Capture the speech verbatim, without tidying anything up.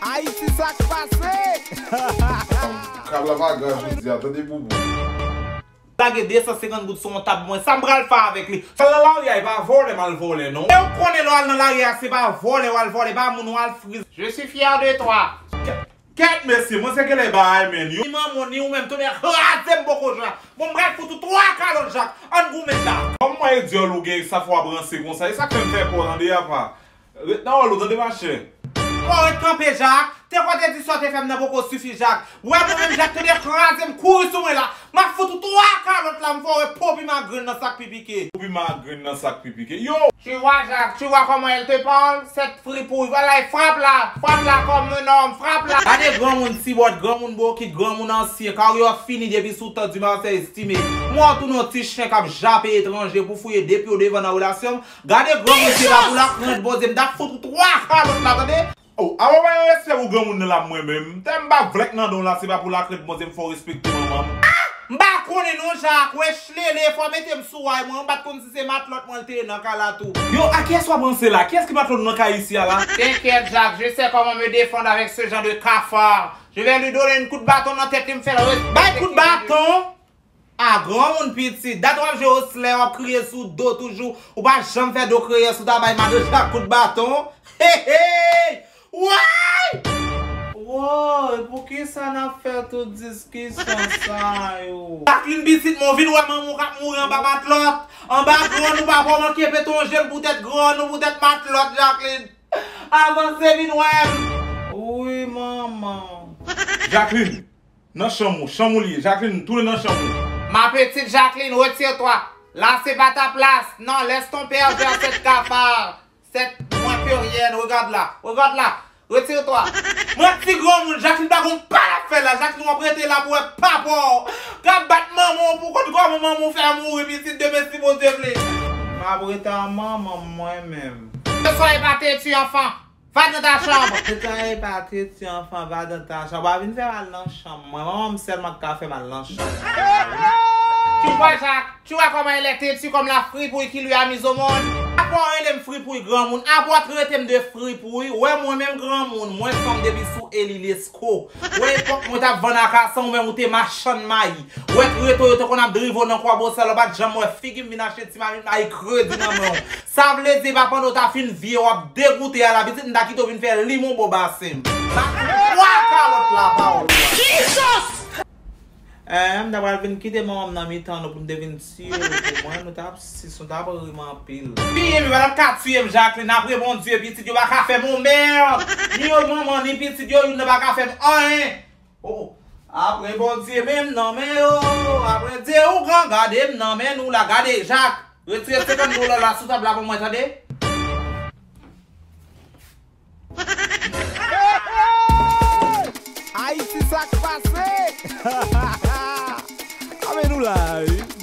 Ayiti, sa k pase? Kab la pa gran jodi a, tande boubou. Lage de san senkant goud sou yon tab mwen, sa m pral fè avèk li? Sa nan lari a, e pa vòlè m al vòlè non. E ou konnen lè w al nan lari a, se pa vòlè w al vòlè, pa moun w al friz. Je suis fier de toi. Kèt mesye, mwen se genlè bagay men yo. Ni manman ni ou menm, tonè kraze m poko jwe a. Bon, m pral fout ou twa kalòt Jak, ann goumen Jak. Kòm mwen e dyòl ou gen sa fè w ap ranse konsa, e sa k fè m fè pè w tande apa. Ret nan wòl ou tande machè. Bon, ret kanpe Jak, te kwè te di sa w te fè m nan poko sifi Jak. Wè mwen menm Jak, tonè kraze m kouri sou mwen la. M ap fout ou twa kalòt la, m fè w wè po piman grenn nan sa k pi pike. Po piman grenn nan sa k pi pike. Yo! Tu vois Jak, tu vois comment elle te parle, cette fripouille. Voilà, frappe la, frappe la comme un homme, frappe la. Gade granmoun tibòt, granmoun bokit, granmoun ansyen, karyè w fini depi sou tan di Marseille estimé. M wè w tounen yon ti chen k ap jape etranje pou fouye de pye w devan nan relasyon m. Gade granmoun se pa pou lakrant Bondye, m t ap fout ou twa kalòt la tande. Oh, avan w pa gen respè pou granmoun nan la mwen menm. Tè m pa vlèk nan don la se pa pou lakrant Bondye m fè w respekte manman m. M pa konnen non Jak, wè chlele fò mete m sou ay mwen, m pa t konn si se matlòt mwen l te ye nan kay la tou. Yo, a kiyès w ap ranse la? Kiyès ki matlòt ou nan kay isi a la? T'inquiète Jak, je sais comment me défendre avec ce genre de cafard. Je vais lui donner une coup de bâton nan tèt li, m fè l res. Bay kout baton. A granmoun pitit, dat w ap jwe oslè, w ap kriye sou do toujou, ou pa janm fè do kriye sou ta bay madanm Jak kout baton. Hey hey! Woy! Woy, poukisa n ap fè tout diskisyon sa yo? Jacqueline pitit mwen, w vin wè manman w k ap mouri anba matlòt, anba grann ou, papa w manke pete yon je m poutèt grann ou, poutèt matlòt, Jacqueline. Avanse vin wè m. Wi manman. Jacqueline, nan chanm ou, chanm ou li ye. Jacqueline, tounen nan chanm ou. Ma petite Jacqueline, retire-toi. Là, c'est pas ta place. Non, laisse ton père faire cette cafard. Cette moins que rien. Regarde là. Regarde là. Retire-toi. Mwen ti granmoun, Jacqueline pa gon pa l ap fè la. Jacqueline w ap rete la pou wè papa w k ap bat manman w pou kont kòman manman w fè mouri pitit demen si Bondye vle. M ap rete ak manman m mwen menm. Ne soyez pas têtu, enfant. Va dans ta chambre. Etan e pa teti anfan, va dans ta chambre. Pa vin fè m al nan chanm mwen. Manman m sèlman k ka fè m al nan chanm mwen. Tu vois Jacques, tu vois comment elle est têtue comme la fripouille qui lui a mis au monde. Apa w rele m fripouy granmoun, apa w trete m de fripouy, wè mwen menm granmoun, mwen fanm depi sou Eli Lesko. Wè epòk mwen t ap vann akasan ou menm ou te machann mayi. Wè reto yo te konn ap drive w nan Kwabosal ou pa t janm wè figi m vin achte ti mamit mayi kredi nan men w. Sa vle di e pa pandan w ta fin vye w ap degoute a la pitit m ta kite w vin fè limon bò basen m. M ap fout twa kalòt la pawòl ou a. Jesus! Eh, m ta pral vin kite manman m nan mitan nou pou m te vin tiye w pou mwen, nou t ap sis, nou t ap ri m anpil. Tiye m, yo pa t ap ka tiye m, Jacqueline, apre Bondye, pitit yo pa ka fè m yon mèd. Ni yo manman, ni pitit yo, youn nan pa ka fè m anyen. Oh, apre Bondye, men m nan men yo. Apre Dye ougan, gade m nan men nou la. Gade, Jak, retire senkant dola la sou tab la pou mwen, tande? Ayiti, sa k pase? Ame nou la, wi.